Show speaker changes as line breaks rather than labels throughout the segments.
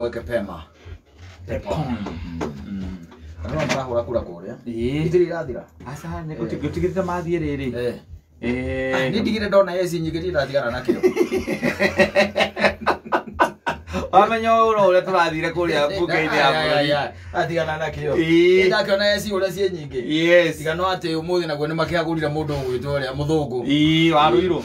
Weke pema.
Pepon.
Andũ no marahũra kura kũrĩa.
Ĩĩ.
Itirĩ irathira.
Aca nĩ gũtigĩrĩte mathiĩ rĩrĩ.
Eh.
Eh.
Nĩ ndigire ndona eci nyingĩ ndirĩ ndatigana nakĩo.
Wamenya ũro ũrĩa tũrathire kũrĩa mbunge-inĩ ya bũrũri.
Atigana nakĩo.
Ĩĩ.
Nĩ ndakĩona eci ũrĩa ciĩ nyingĩ.
Yes.
Tiga no atĩ ũmũthĩ naguo nĩ makĩhagũrire mũndũ ũgwĩtwo ũrĩa mũthũngũ.
Ĩĩ, warũirwo.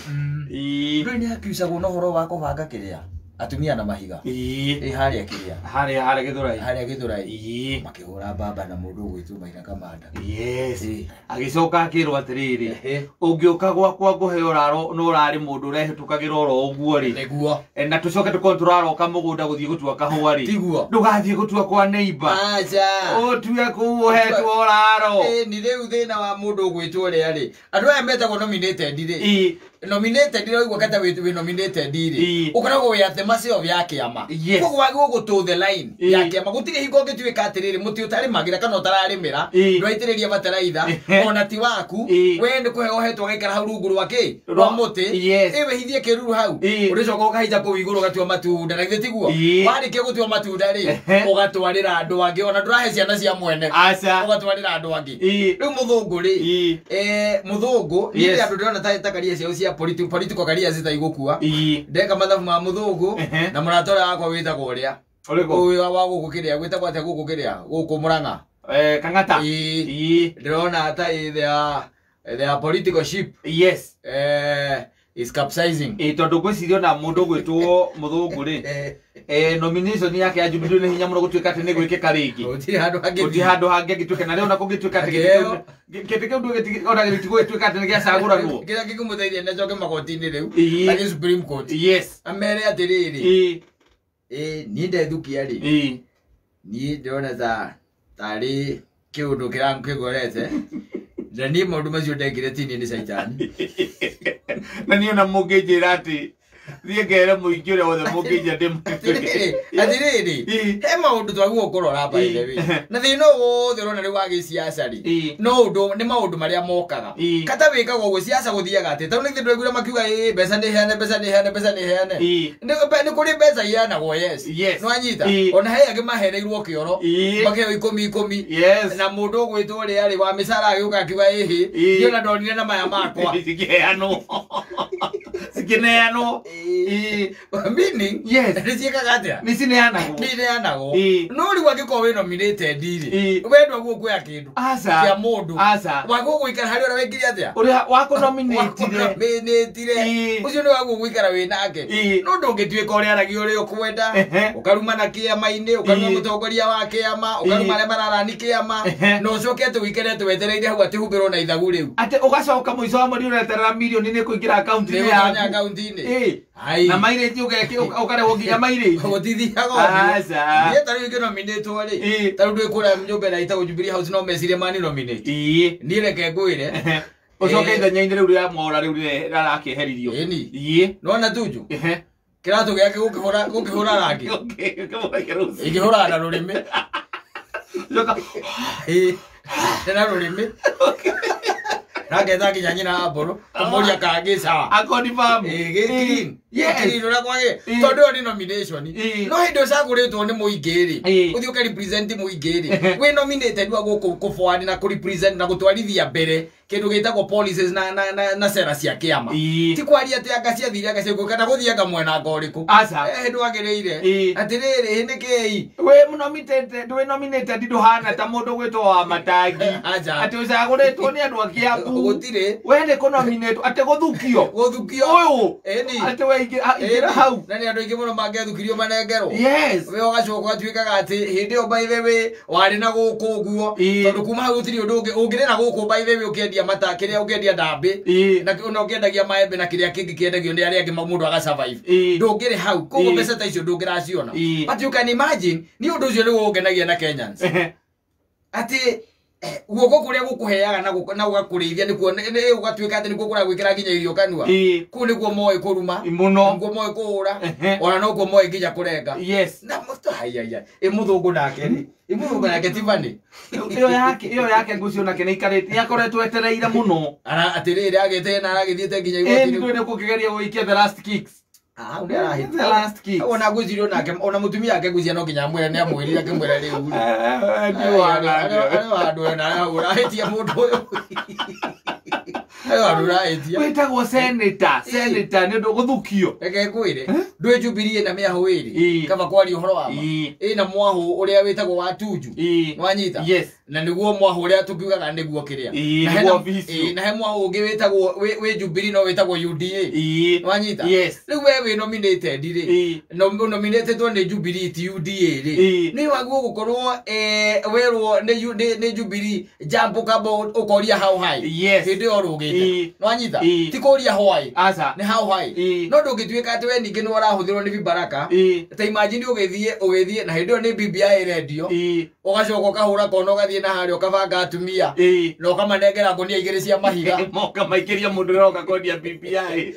Ĩĩ.
Ndũĩ nĩ akiucagwo na ũhoro wa kũbanga kĩrĩa atumia na mahiga.
Ĩĩ.
Ĩ harĩa kĩrĩa.
Harĩa Gĩthũrai.
Harĩa Gĩthũrai.
Ĩĩ.
Makĩhũra mbamba na mũndũ ũgwĩtwo Maina Kamanda.
Yes.
Ĩĩ.
Agĩcoka akĩrwo atĩrĩrĩ,
Ehe.
ũngĩũka gwakwa ngũhe ũraro no ũrarĩ mũndũ ũrehĩtũkagĩra oro ũguo rĩ.
Nĩguo.
Na tũcoke tũkorwo tũraroka mũgũnda gũthiĩ gũtua kahũa rĩ.
Tiguo.
Ndũgathiĩ gũtua kwa neighbor.
Aca.
Ũtue kũu ũhetwo ũraro.
Ĩ, ni rĩu thĩna wa mũndũ ũgwĩtwo ũrĩa rĩ andũ aya metagwo nominated rĩ
Ĩĩ.
nominated rĩ ũigua kata wĩ nominated rĩ
Ĩ.
ũkoragwo wĩ at the mercy of ya kĩama
Yes.
koguo wagĩrĩirwo gũtũ the line
Ĩ.
ya kĩama gũtirĩ hingo ũngĩtuĩka atĩrĩrĩ mũtĩ ũtarĩmagĩra kana ũtararĩmĩra
Ĩ.
ndwaitĩrĩria bataraitha
Ehe.
ona ti waku
Ĩ.
we nĩ kũheo ũhetwo ũgaikara hau rungu rwa kĩ rwa mũtĩ
Yes.
ĩ wĩhithie kĩruru hau
Ĩ.
ũrĩcoka ũkahaica kũu igũrũ ũgatua matunda na githĩ tiguo
Ĩ.
warĩkia gũtua matunda rĩ
Ehe.
ũgatwarĩra andũ angĩ ona ndũrahe ciana cia mwene
Aca.
ũgatwarĩra andũ angĩ
Ĩ.
rĩu mũthũngũ rĩ
Ĩ.
Mũthũngũ niĩ
Yes.
andũ ndĩrona ta career ciao cia political career citaigũkua
Ĩ.
ndeka mathabu ma mũthũngũ
Ehe.
na mũrata ũrĩa wakwa wĩtagwo ũrĩa
Ũrĩkũ?
ũyũ wa gũkũ kĩrĩa gwĩtagwo atĩa gũkũ kĩrĩa gũkũ Mũrang'a
Kang'ata.
Ĩ.
Ĩ.
Ndĩrona ta ĩ their political ship
Yes.
Is capsizing.
Ĩ, tondũ ngwĩciria ona mũndũ ũgwĩtwo mũthũngũ rĩ, nomination yake ya Jubilee nĩ hinya mũno gũtuĩka atĩ nĩ gwĩkĩka rĩngĩ.
Gũtirĩ handũ hangĩ
Gũtirĩ handũ hangĩ angĩtuĩka na rĩu ona kũngĩtuĩka atĩ
Akĩheo.
kĩtĩ kĩu ona gĩtigũgĩtuĩka atĩ nĩ gĩacagũranwo.
Kĩrĩa kĩngĩmũteithia nĩ acoke magoti-inĩ rĩu
Ĩ.
athiĩ Supreme Court
Yes.
amere atĩrĩrĩ
Ĩ.
Niĩ ndethukia rĩ
Ĩ.
niĩ ndĩrona ta tarĩ kĩũndũ kĩngorete na niĩ maũndũ macio ndekire ti niĩ nĩ caitani.
Na niĩ ona mũngĩnjĩra atĩ thiĩ ngere mũingĩ ũrĩa wothe mũngĩnjĩra ndĩ
Atĩrĩrĩ, atĩrĩrĩ
Ĩ.
he maũndũ twagĩrĩirwo kũrora by the way
Ĩ.
na thĩna ũyũ wothe ũrona rĩu wa gĩciaca rĩ
Ĩ.
no ũndũ nĩ maũndũ marĩa mokaga
Ĩ.
kata wĩkaga ũguo ciaca gũthiaga atĩ tondũ nĩkĩ ndwaiguire makiuga ĩ mbeca nĩ heane mbeca nĩ heane mbeca nĩ heane
Ĩ.
nĩ kũrĩ mbeca iheanagwo yes
Yes.
nĩwanyita
Ĩ.
ona he angĩ mahereirwo kĩoro
Ĩ.
makĩheo ikũmi ikũmi
Yes.
na mũndũ ũgwĩtwo ũrĩa rĩ wa mĩcara agĩũka akiuga ĩhĩ
Ĩ.
niĩ ona ndonire na maya makwa
Cikĩheanwo. Cikĩneanwo. Ĩ.
Meaning
Yes.
nĩ ciĩkaga atĩa
Nĩ cineanagwo.
nĩ ineanagwo
Ĩ.
no rĩu angĩkorwo wĩ nominated rĩ
Ĩ.
we ndwagwo kuoya kĩndũ
Aca.
kĩa mũndũ
Aca.
wagwo gũikara harĩa ũrĩa wĩkire atĩa
Ũrĩa wakũnominatire.
Wakunominatire.
Ĩ.
Ũcio nĩ wagwo gũikara wĩ nake
Ĩ.
no ndũngĩtuĩka ũrĩa aragia ũrĩa ũkwenda
Ehe.
ũkaruma na kĩama-inĩ ũkaruma
Ĩ.
mũtongoria wa kĩama ũkaruma
Ĩ.
arĩa mararani kĩama
Ehe.
na ũcoke atĩ ũikare atĩ wetereire hau atĩ humbĩrwo na ithagu rĩu
Atĩ ũgacoka mũico wa mweri ũreterera mirioni nĩ kũingĩra akaunti-inĩ
Nĩ gũtonya
yaku.
akaunti-inĩ
Ĩ.
Ai.
Na mileage ũkarehwo nginya mileage.
Gũtithiaga ũguo.
Aca.
Niĩ ta rĩu ingĩnominĩtwo rĩ
Ĩ.
ta rĩu ndwĩ kũrĩa nyũmba ĩrĩa ĩtagwo Jubilee House no mecirie mani nominate
Ĩ.
niĩ reke ngwĩre
Ehe. Ũcoke
Ĩ.
ithenya-inĩ rĩu rĩa Mwaũra rĩu rĩrĩa rĩrakĩeheririo.
Ĩni.
Ĩ.
Nĩwona Tuju
Ehe.
kĩratũ gĩake gũkĩhũra rangi ingĩhũraga na rũrĩmĩ
Coka.
Ĩ. Na rũrĩmĩ na ngetha nginya nyina wa mbũrũ kũmũria kangĩ sawa
Akoni famu.
Ĩ, gĩ clean.
Yes.
Clean ũrĩa kwagĩrĩire.
Ĩ.
Tondũ ĩyo nĩ nomination
Ĩ.
no hĩndĩ ũcagũrĩtwo nĩ mũingĩ rĩ
Ĩ.
ũthiĩ ũka represent mũingĩ rĩ wĩ nominated wa gũkũ kũ-forward na kũ represent na gũtwarithia mbere kĩndũ gĩtagwo policies na sera cia kĩama
Ĩ.
ti kwaria atĩ anga ciathire anga ciakuo kana gũthiĩ anga mwenanga ũrĩkũ
Aca.
Ndwagĩrĩire
Ĩ.
atĩrĩrĩ nĩkĩi
Wĩ nominated ndwĩ nominated ndũhana ta mũndũ gwĩtwo wa matangi
Aca.
atĩ ũcagũrĩtwo nĩ andũ a Kiambu
Gũtirĩ.
we nĩ kũnominatwo atĩ gũthukio
Gũthukio.
ũyũ
Ĩni.
atĩ we ingĩra hau
na nĩ andũ aingĩ mũno mangĩathukirio manengerwo
Yes.
we ũgacoka ũgatuĩkaga atĩ hĩndĩ ĩyo by the way warĩ na gũkũ ũguo
Ĩ.
tondũ kuma hau gũtirĩ ũndũ ũngĩ ũngĩrĩ na gũkũ by the way ũkĩendia mata kĩrĩa ũkĩendia ndambĩ
Ĩ.
na ũkĩendagia maembe na kĩrĩa kĩngĩ kĩendagio nĩ arĩa angĩ mũndũ aga survive
Ĩ.
ndũngĩrĩ hau koguo
Ĩ.
mbeca ta icio ndũngĩraciona
Ĩ.
but you can imagine nĩ ũndũ ũcio nĩguo ũngenagia na Kenyans atĩ guoko kũrĩa gũkũheaga na gũgakũrĩithia nĩkuo ũgatuĩka atĩ nĩkuo kũragwĩkĩra nginya irio kanua
Ĩ.
kũu nĩkuo moĩ kũruma
Mũno.
nĩkuo moĩ kũhũra
Ehe.
ona nokuo moĩ nginya kũrenga
Yes.
na mũtũ haiyaia ĩ mũthũngũ nake rĩ ĩ mũthũngũ nake ti bani
Ĩyo yake ngũcio nake nĩ ikarĩte nĩ akoretwo etereire mũno.
ara atĩrĩrĩ agĩte na aragĩthiĩte nginya
Ĩ
igoti
nĩ
rĩu
ndũĩ nĩ kũkĩgeria gũikia the last kicks.
Hau nĩ arahĩtia.
The last kick.
Ona ngwĩciria onake ona mũtumia ake ngwĩciria no nginya amwĩre nĩ amwĩrire akĩmwĩra rĩu rĩ. Arĩ handũ ena hau ũrahĩtia mũndũ ũyũ. Arĩ handũ ũrahĩtia.
Wĩtagwo senator, senator nĩ ũndũ gũthukio.
Reke ngwĩre ndwĩ Jubilee ĩna mĩahũ ĩrĩ
Ĩĩ.
kaba kwaria ũhoro wa ma
Ĩĩ.
ĩna mwahũ ũrĩa wĩtagwo wa Tuju
Ĩĩ.
Nĩwanyita?
Yes.
Na nĩguo mwahũ ũrĩa tũkiugaga nĩguo kĩrĩa.
Ĩĩ,
Na
nĩguo
hena-
official.
ĩĩ, na he mwahũ ũngĩ wĩtagwo wĩ Jubilee no wĩtagwo UDA.
Ĩĩ.
Nĩwanyita?
Yes.
Rĩu we wĩ nominated rĩ.
Ĩĩ.
Nominated nĩ Jubilee ti UDA rĩ.
Ĩĩ.
Nĩ wagwo gũkorwo werwo nĩ Jubilee jump kamba ũkoria how high.
Yes.
Hĩndĩ ĩyo ũrũgĩte.
Ĩĩ.
Nĩwanyita?
Ĩĩ.
Ti kũria why.
Aca.
Nĩ how high.
Ĩĩ.
No ndũngĩtuĩka atĩ we ningĩ nĩ ũrahũthĩrwo nĩ vibaraka.
Ĩĩ.
Ta imagine ũgĩthiĩ na hĩndĩ ĩyo nĩ BBI ĩrendio.
Ĩĩ.
Ũgacoka ũkahũra kona ũgathiĩ na harĩa ũkabanga atumia
Ĩĩ.
na ũkamanengera ngũnia igĩrĩ cia mahiga.
Moka maikĩria mũndũ ũrĩa ũroka kwendia BBI.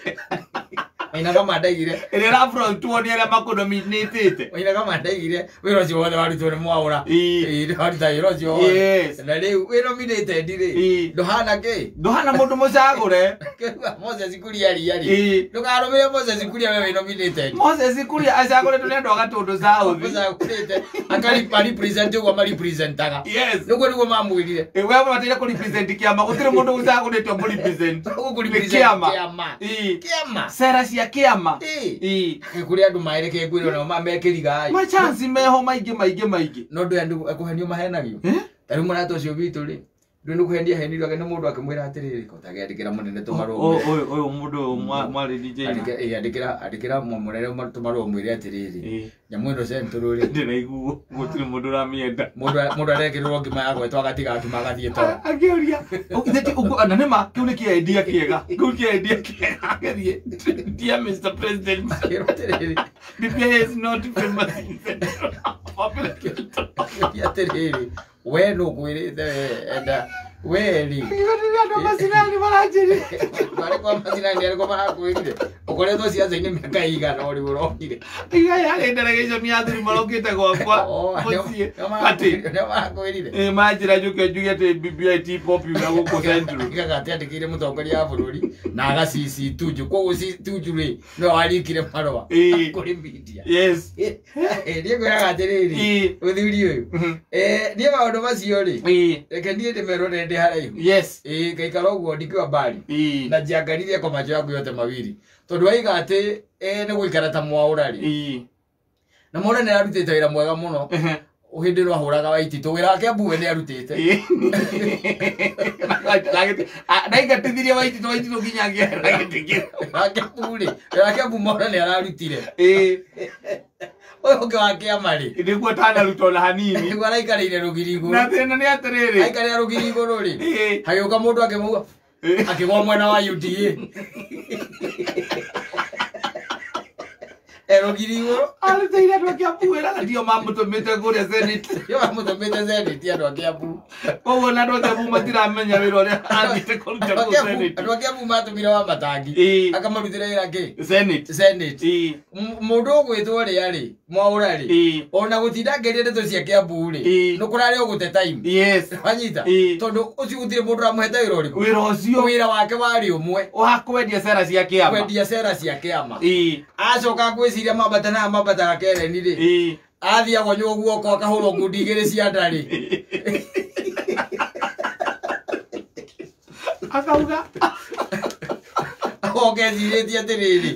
Maina kama ndaigire.
Ĩrĩa ĩrafrontwo nĩ arĩa makũnominĩtĩte.
Maina kama ndaigire wĩra ũcio wothe warutwo nĩ Mwaũra.
Ĩĩ.
Ĩĩ, waruta wĩra ũcio wothe.
Yes.
Na rĩu wĩ nominated rĩ
Ĩĩ.
ndũhana kĩ?
Ndũhana mũndũ mũcagũre.
Kĩrua Moses Kuria ria rĩ.
Ĩĩ.
Ndũkarũmĩrĩre Moses Kuria we wĩ nominated.
Moses Kuria acagũrĩtwo nĩ andũ a Gatũndũ South.
Mũcagũrĩte akari represent ũguo marepresentaga.
Yes.
Nĩguo nĩguo mamwĩrire.
Ĩ, we bataire kũ represent kĩama gũtirĩ mũndũ ũcagũrĩtwo mũ represent.
Gũkũ
Nĩ
represent
kĩama.
kĩama.
Ĩĩ.
Kĩama.
Cera cia kĩama.
Ĩĩ.
Ĩĩ.
Kũrĩ andũ maereke ngwĩrwo nao mamekĩriga.
Machansi meho maingĩ maingĩ maingĩ.
No ndũ andũ kũhenio mahenagio.
Eh?
Ta rĩu mũrata ũcio witũ rĩ ndũ nĩ kũhenia henirwo nĩ mũndũ akĩmwĩra atĩrĩrĩ kotagĩandĩkĩra mũnene tũmarũa
Ũyũ
ũmwĩre.
ũyũ ũyũ mũndũ ũyũ mwarĩ DJ na.
Andĩkĩra ĩĩ, andĩkĩra mũnene tũmarũa ũmwĩre atĩrĩrĩ
Ĩĩ.
nyamũ ĩno central rĩ
Ndĩraiguo gũtirĩ mũndũ ũramĩenda.
mũndũ arekĩrĩrwo ngima ya gwetwo agatiga ngima agathiĩ toro.
Akĩũria ithe ti ũguo na nĩma kĩu nĩ kĩendia kĩega kĩu kĩendia kĩega agĩthiĩ dear Mr President
Akĩrwo atĩrĩrĩ
BBI is not famous in Central. Popular.
akĩũria atĩrĩrĩ we nũ ũkwĩrĩte we enda we rĩ
Akĩũria andũ a macinani maranjĩrire.
marĩ kwa macinani arĩkũ marakwĩrire ũkoretwo ciaca-inĩ mĩaka ĩigana ũrĩ ũronire.
Iga yarĩ delegation ya athuri marokĩte gwakwa mũciĩ atĩ
nĩo marakwĩrire.
ĩ manjĩra njũke njuge atĩ BBI ti popular gũkũ Central.
Igaga atĩ andĩkĩire mũtongoria wa bũrũri na agacici Tuju koguo Tuju rĩ nĩwe warikire marũa
Ĩĩ.
kũrĩ media.
Yes.
Niĩ ngwĩraga atĩrĩrĩ
Ĩĩ.
mũthuri ũyũ niĩ maũndũ macio rĩ
Ĩĩ.
reke niĩ ndĩmerwo nĩ ndĩ haraihu.
Yes.
Ĩĩ ngaikara ũguo ndikiwa mbali
Ĩĩ.
na njiangaririe kwa macho yangu yote mawili tondũ waiga atĩ nĩ gũikara ta Mwaũra rĩ
Ĩĩ.
na Mwaũra nĩ ararutĩte wĩra mwega mũno hĩndĩ ĩno ahũraga Waititũ wĩra wake Mbuwe nĩ arutĩte.
Ndaingatithirie Waititũ Waititũ nginya ngĩehera gĩtĩ kĩu.
Wĩra wake Mbu rĩ wĩra wake Mbu Mwaũra nĩ ararutire.
Ĩĩ.
Ũyũ ũngĩ wa kĩama rĩ
Nĩguo atanaruta ona hanini.
nĩguo araikarĩire rũgiri igũrũ.
Na thĩna nĩ atĩrĩrĩ.
Aikarĩra rũgiri igũrũ rĩ
Ĩĩ.
hagĩũka mũndũ akĩmauga akĩgwa mwena wa UDA. Rũgiri igũrũ.
Arutĩire andũ a Kĩambu wĩra na ndio mamũtũmĩte kũrĩa Senate.
Ndio mamũtũmĩte Senate andũ a Kĩambu.
Koguo na andũ a Kĩambu matiramenya wĩra ũrĩa athiĩte kũruta kũu Senate.
Andũ a Kĩambu matũmire wa matangi.
Ĩĩ.
Akamarutĩra wĩra kĩ?
Senate.
Senate.
Ĩĩ.
Mũndũ ũgwĩtwo rĩa rĩ Mwaũra rĩ
Ĩĩ.
ona gũtinda ngĩria ndeto cia Kĩambu rĩ
Ĩĩ.
nĩ kũrarĩ ũgũte time.
Yes.
Wanyita?
Ĩĩ.
Tondũ ũcio gũtirĩ mũndũ ũramũhete wĩra ũrĩkũ.
Wĩra ũcio
Wĩra wake warĩ ũmwe.
wa kwendia cera cia kĩama.
Kwendia cera cia kĩama.
Ĩĩ.
Acoka ngwĩciria mambata na mambataga Kereni rĩ
Ĩĩ.
athiĩ agonywo guoko akahũrwo ngundi igĩrĩ cia nda rĩ
Akauga
oke ecirĩtie atĩrĩrĩ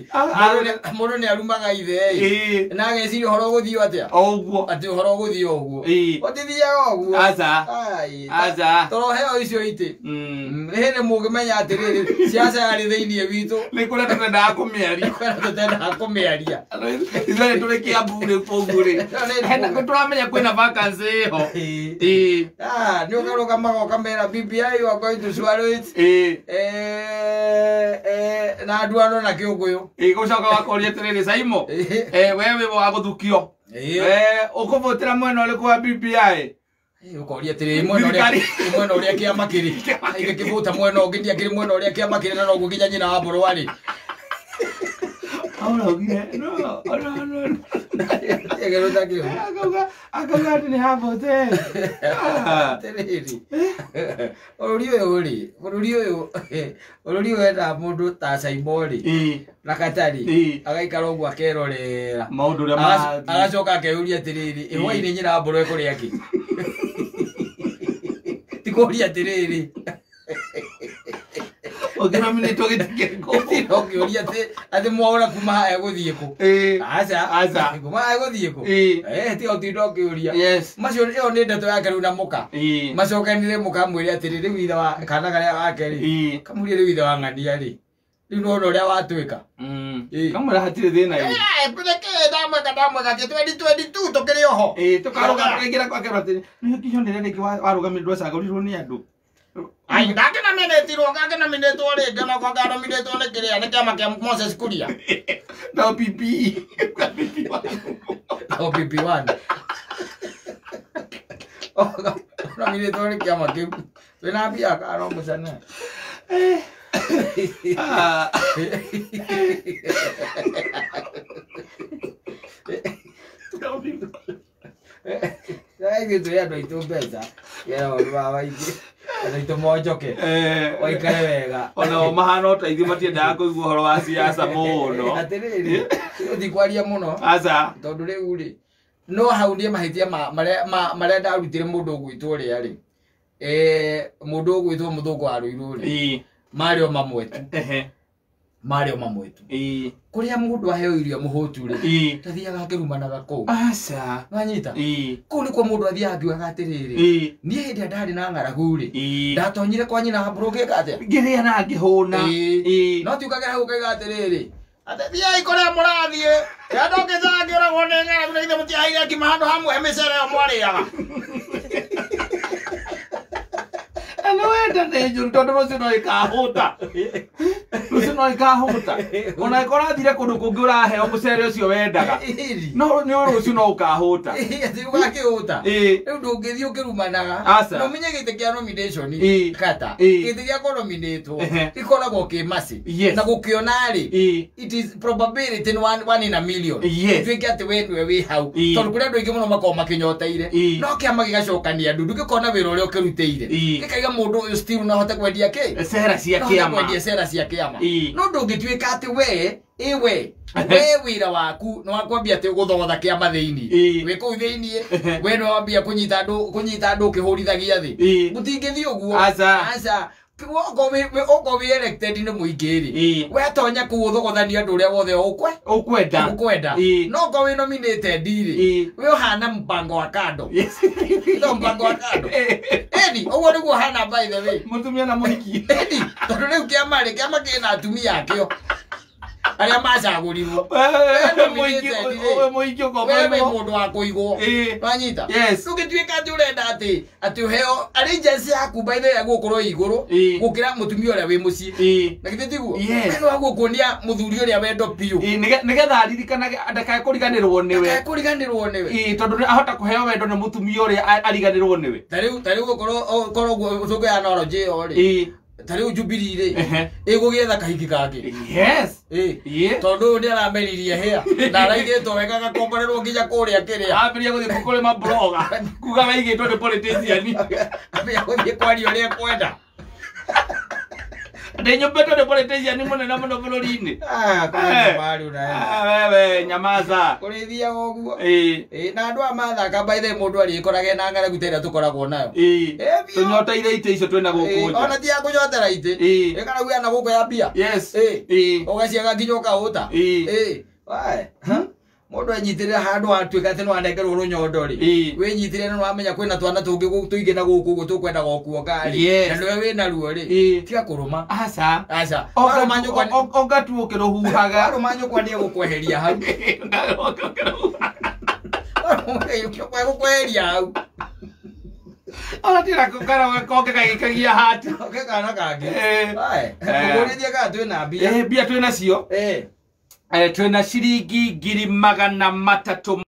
mũndũ nĩ arumaga ithe ĩ
Ĩĩ.
na ageciria ũhoro ũgũthiĩ atĩa
O ũguo.
atĩ ũhoro ũgũthiĩ o ũguo
Ĩĩ.
ũtithiaga ũguo
Aca.
Ai,
Aca.
toroheo icio itĩ nĩ hĩndĩ mũngĩmenya atĩrĩrĩ ciaca yarĩ thĩiniĩ witũ
Nĩ kũrĩa tũtendaga kũmĩaria.
kũrĩa tũtendaga kũmĩaria.
Ithuĩ tũrĩ Kĩambu rĩ koguo rĩ. Hena tũramenya kwĩna vacancy ĩho.
Ĩĩ.
Ĩĩ.
Ah, nĩ ũkarũgamaga ũkamera BBI you are going to swallow it.
Ĩĩ.
Na nduano na kĩũngũyũ.
Ĩĩ gũcoka wakoria atĩrĩrĩ Saimo.
Ĩĩ.
We wĩ wa gũthukio.
Ĩĩ.
Ũkũvotera mwena ũrĩkũ wa BBI?
Ũkoria atĩrĩrĩ mwena ũrĩa mwena ũrĩa kĩama kĩrĩ. Gĩkĩbũta mwena ũngĩ ndiakĩrĩ mwena ũrĩa kĩama kĩrĩ na noguo nginya nyina wa Mbũrũ arĩ.
Auraugire no no no.
Kĩgero ta kĩu.
Akauga atĩ nĩ habote.
Atĩrĩrĩ, bũrũri ũyũ rĩ, bũrũri ũyũ wendaga mũndũ ta Saimo rĩ na Katari agaikara ũguo akerorera
maũndũ ũrĩa marathiĩ.
Agacoka akeyũria atĩrĩrĩ, ĩ hwaĩ-inĩ nyina mbũrũ ĩkũrĩa kĩ? Ti kũũria atĩrĩrĩ.
Ũngĩnominĩtwo gĩtĩ kĩrĩkũ?
No kĩũria atĩ mwaũra kuma haha gũthiĩ kũ? Aca.
Aca.
Kuma haha gũthiĩ kũ? Tiga ũtinda ũkĩũria. Macio ĩyo nĩ ndeto yake rĩu na mũka. Macokanire mũka mwĩre atĩrĩ, rĩu ithe wa kana karĩa gake rĩ, kamũrie rĩu ithe wa ng'ania rĩ, rĩu nĩwona ũrĩa watuĩka.
Kamwĩra hatirĩ thĩna ĩ.
Ndamweka ndamweka atĩ 2022 tũkĩrĩ oho.
Tũkarũga tũkaingĩra gwake atĩrĩ, nĩ ũkĩonire rĩngĩ warũgamire ndwacagũrirwo nĩ andũ.
Ai, ndakĩnominĩtirwo, ngakĩnominĩtwo rĩngĩ, no kwa nganominĩtwo nĩ kĩrĩa, nĩ kĩama kĩa Moses Kuria.
Na OPP.
OPP1. Nominĩtwo nĩ kĩama kĩu. Twĩna mbia karo mũcana. Ithuĩ twĩ andũ aitũ mbeca, yera ũru wa waingĩ. Andũ aitũ monjoke. Waikare wega.
Ona o mahana o ta ithuĩ matiendaga kũigua ũhoro wa siasa mũno.
Atĩrĩrĩ, ũtikwaria mũno.
Aca.
Tondũ rĩu rĩ, no hau niĩ mahĩtia marĩa ndarutire mũndũ ũgwĩtwo ũrĩa rĩ, mũndũ ũgwĩtwo mũthũngũ wa Rũirũ rĩ, marĩ o mamwe tu. Marĩ o mamwe tu. Kũrĩa mũndũ aheo irio mũhũtu rĩ, tathiaga akĩrumanaga kũu.
Aca.
Wanyita? Kũu nĩkuo mũndũ athiaga akiugaga atĩrĩrĩ, niĩ hĩndĩ ĩrĩa ndarĩ na ng'aragu rĩ, ndatonyire kwa nyina mbũrũ ngĩka atĩa?
Ngĩrĩa na ngĩhũna.
No ti ũkagera hau ũkauga atĩrĩrĩ, atĩ thiĩi kũrĩa mũrathiĩ, andũ ngĩcangĩragwo nĩ ng'aragu na ithe mũtiaheire ngima handũ hamwe mĩcere ĩyo mwarĩaga.
Nĩ wenda nĩ njũru tondũ rũciũ no ĩkahũta. Rũciũ no ĩkahũta. Ona ĩkorwo ũrathire kũndũ kũngĩ ũraheo mũcere ũcio wendaga. No nĩ rũciũ no ũkahũta.
Atĩ ũgakĩhũta. Rĩu ndũngĩthiĩ ũkĩrumanaga.
Aca.
Na ũmenye gĩtĩ kĩa nomination kata. Gĩtĩ gĩa kũnominĩtwo gĩkoragwo kĩ maci. Na gũkĩona rĩ, it is probability nĩ one in a million. Ũtuĩke atĩ we nĩwe wĩ hau. Tondũ kũrĩ andũ aingĩ mũno makoragwo makĩnyoteire. No kĩama gĩgacokania ndundu gĩkona wĩra ũrĩa ũkĩrutĩire. Gĩkaiga mũndũ ũyũ still no ahote kwendia kĩ?
Cera cia kĩama.
Kwendia cera cia kĩama. No ndũngĩtuĩka atĩ we we wĩra waku nĩ wakwambia atĩ gũthogotha kĩama thĩinĩ. Wĩ kũu thĩinĩ, we nĩ wambia kũnyita andũ ũkĩhũrithagia thĩ. Gũtingĩthiĩ ũguo.
Aca.
Aca. Okorwo wĩ elected nĩ mũingĩ rĩ, we atonya kũu ũthogothanie andũ ũrĩa wothe
ũkwenda.
Ũkwenda. No okorwo wĩ nominated rĩ, we ũhana mpango wa kando. No mpango wa kando. Ĩni, ũguo nĩguo ũhana by the way.
Mũtumia na mũhiki.
Ĩni, tondũ rĩu kĩama rĩ, kĩama kĩna atumia akĩo. Arĩa macagũrirwo.
Mũingĩ
We
ũkomborwo.
mũndũ wa kũigwo. Wanyita?
Yes.
Ndũngĩtuĩka atĩ ũrenda atĩ ũheo allegiance yaku by the way gũkorwo igũrũ gũkĩra mũtumia ũrĩa wĩ mũciĩ. Na githĩ tiguo?
Yes.
We nĩ wagũkuonia mũthuri ũrĩa wendo biũ.
Nĩgetha aririkanage ndakae kũriganĩrwo nĩwe.
Ndakae kũriganĩrwo nĩwe.
Tondũ ahota kũheo wendo nĩ mũtumia ũrĩa ariganĩrwo nĩwe.
Ta rĩu ũkorwo ũguo tũkĩoya analogy ĩyo rĩ. Ta rĩu Jubilee rĩ, ĩgũgĩetha kahiki kangĩ.
Yes.
Tondũ ũyũ nĩ arameririe hĩa na araigĩtwo wega agakomborerwo nginya kũrĩa kĩrĩa.
Ambĩrĩria gũthiĩ kũrĩma blogger, kuga waigĩtwo nĩ politician.
Ambĩrĩria gũthiĩ kwaria ũrĩa ekwenda.
Ndĩnyũmbĩtwo nĩ politician mũnene mũno bũrũri-inĩ. Wewe nyamaza.
Kũrĩthiaga ũguo. Na andũ aya mathaka by the way mũndũ arĩkorage na ng'aragu ta ĩrĩa tũkoragwo nayo.
Tũnyoteire itĩ icio twĩna gũkũ nja.
Ona ti ya kũnyotera itĩ. Ng'aragu ya na gũkũ ya mbia.
Yes.
Ũgaciaga nginya ũkahũta. Wae. Mũndũ enyitĩrĩra handũ atuĩka atĩ no anengerwo rũnyondo rĩ, wĩnyitĩrĩre no wamenya kwĩna twana tũngĩ tũingĩ na gũkũ ũguo tũkwenda gũkuonga rĩ, na nĩwe wĩna ruo rĩ, tiga kũrũma.
Aca.
Aca.
Onga tu ũkĩrũhuhaga.
Warũma nyũkwa nĩ egũkweheria hau. Egũkweheria hau.
Ona tira kũkara konge gagĩkagia hati.
Konge kana kangĩ. Kũgũrithia kana twĩna mbia.
Mbia twĩna cio. Twĩna ciringi 300,000.